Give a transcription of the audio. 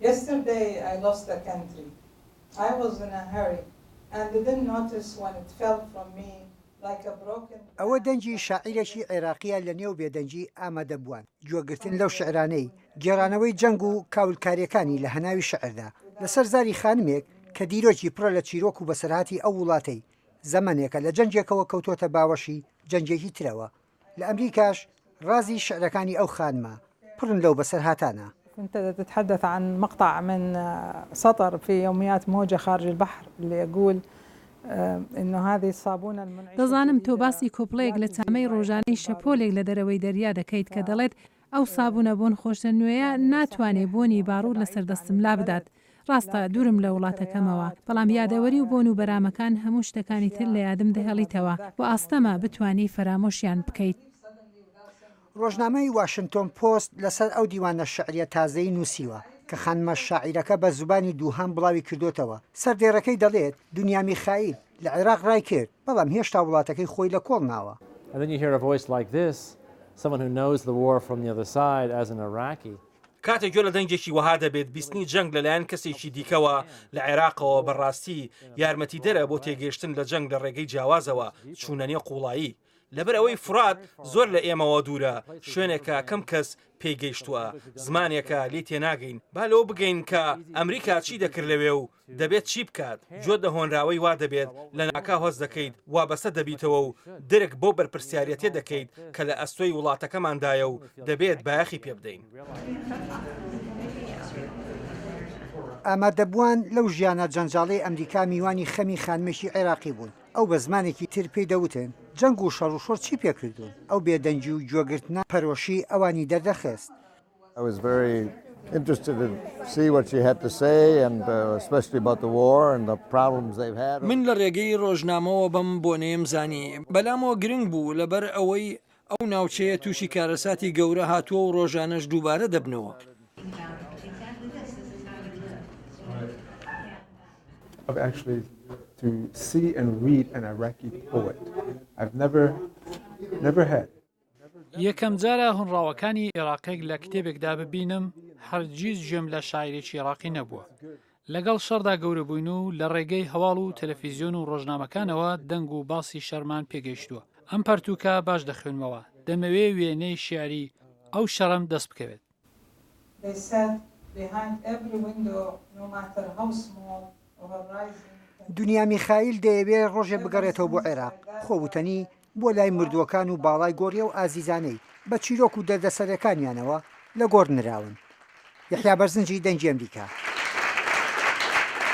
Yesterday I lost a country. I was in a hurry and didn't notice when it fell from me like a broken ئەوە دەنگی شاعیرێکی عێراقییە لە نێو بێدەنگی ئامادەبووان، گوێگرتن لەو شیعرانەی گێڕانەوەی جەنگ و کاولکارییەکانی لە هەناوی شیعردا، لەسەر زاری خانمێک کە دیرۆکی پڕە لە چیرۆک و بەسەرهاتی ئەو وڵاتەی زەمەنێکە لە جەنگێکەوە کەوتۆتە باوەشی جەنگێکی ترەوە، لە ئەمریکاش ڕازی شیعرەکانی ئەو خانمە پڕن لەو بەسەرهاتانە. كنت تتحدث عن مقطع من سطر في يوميات موجة خارج البحر اللي يقول انه هذه الصابونة المنعشة دەزانم تۆ الجديدة باسی کۆپلەیەک لا لە تزيل چامەی رائحة ڕۆژانەی شەپۆلێک لە دەرەوەی دەریا دەکەیت کە دەڵێت ئەو سابوونە بۆن خۆشە نوێیە يعني ناتوانێ صحيح بۆنی انه انت باڕووت لەسەر بعيد عن دەستم لابدات البلد ڕاستە لكن دوورم لە وڵاتەکەمەوە، الذكريات بەڵام یادەوەری و بۆن والروائح و بەرامەکان هەموو شتەکانی تر لە والاشياء یادم كلها دەهێڵیتەوە و في الذاكرة ئاستەمە موجودة. بتوانی فەرامۆشیان بکەیت. ڕۆژنامەی واشنتۆن پۆست لەسەر ئەو دیوانە شیعرییە تازەی نووسیوە کە خانمە شاعیرەکە بە زوبانی دووهەم بڵاوی کردۆتەوە، سەردێڕەکەی دەڵێت، دونیا میخائیل لە عێراق ڕایکرد، بەڵام هێشتا وڵاتەکەی خۆی لە کۆڵ ناوە. And then you hear a voice like this, someone who knows the war from the other side as an Iraqi. کاتێک گوێ لە دەنگێکی وەها دەبێت، بیستنی جەنگ لەلایەن کەسێکی دیکەوە لە عێراقەوە بەڕاستی یارمەتیدەرە بۆ تێگەیشتن لە جەنگ لە ڕێگەی جیاوازەوە، چوونە نێو قووڵایی. لەبەر ئەوەی فورات زۆر لە ئێمەوە دوورە، شوێنێکە کەم کەس پێی گەیشتووە، زمانێکە لێی تێناگەین، با لەوە بگەین کە ئەمریکا چی دەکرد لەوێ و دەبێت چی بکات، گوێت لە هۆنراوەی وا دەبێت، لەناکاو هەست دەکەیت وابەستە دەبیتەوە و درک بەو بەرپرسیاریەتیە دەکەیت کە لە ئەستۆی وڵاتەکەماندایە و دەبێت بایەخی پێبدەین. ئامادەبووان لەو ژیانە جەنجاڵەی ئەمریکا میوانی خەمی خانمێکی عێراقی بوون، ئەو بە زمانێکی تر پێی دەوتن، جەنگ و شەڕ و شۆڕ چی پێکردوون؟ ئەو بێدەنگی و گوێگرتنە پەرۆشی ئەوانی دەردەخست. I was very interested to see what she had to say and especially about the war and the problems they've had. من لە ڕێگەی ڕۆژنامەوە بەم بۆنەیەم زانی، بەلامەوە گرنگ بوو لەبەر ئەوەی ئەو ناوچەیە تووشی کارەساتی گەورە هاتووە و ڕۆژانەش دووبارە دەبنەوە. Of actually to see and read an Iraqi poet I've never never had. یەکەم جارە هۆنڕاوەکانی ئێراقێک لە کتێبێکدا ببینم، هەرگیز گوێم لە شاعیرێکی ئێراقی نەبووە. لەگەڵ شەڕدا گەورە بووین و لە ڕێگەی هەواڵ و تەلەفیزیۆن و ڕۆژنامەکانەوە دەنگ و باسی شەرمان پێگەیشتووە. ئەم پەرتووکە باش دەخوێنمەوە، دەمەوێ وێنەی شیعری ئەو شەڕەم دەست بکەوێت. They said behind every window no matter how small a horizon can دونیا میخایل دەیەوێ ڕۆژێ بگەڕێتەوە بۆ عێراق، خۆ وتەنی بۆ لای مردووەکان و باڵای گۆڕی ئەو ئازیزانەی بە چیرۆک و دەردەسەرەکانیانەوە لە گۆڕ نراون. یەحیا بەرزنجی، دەنگی ئەمریکا.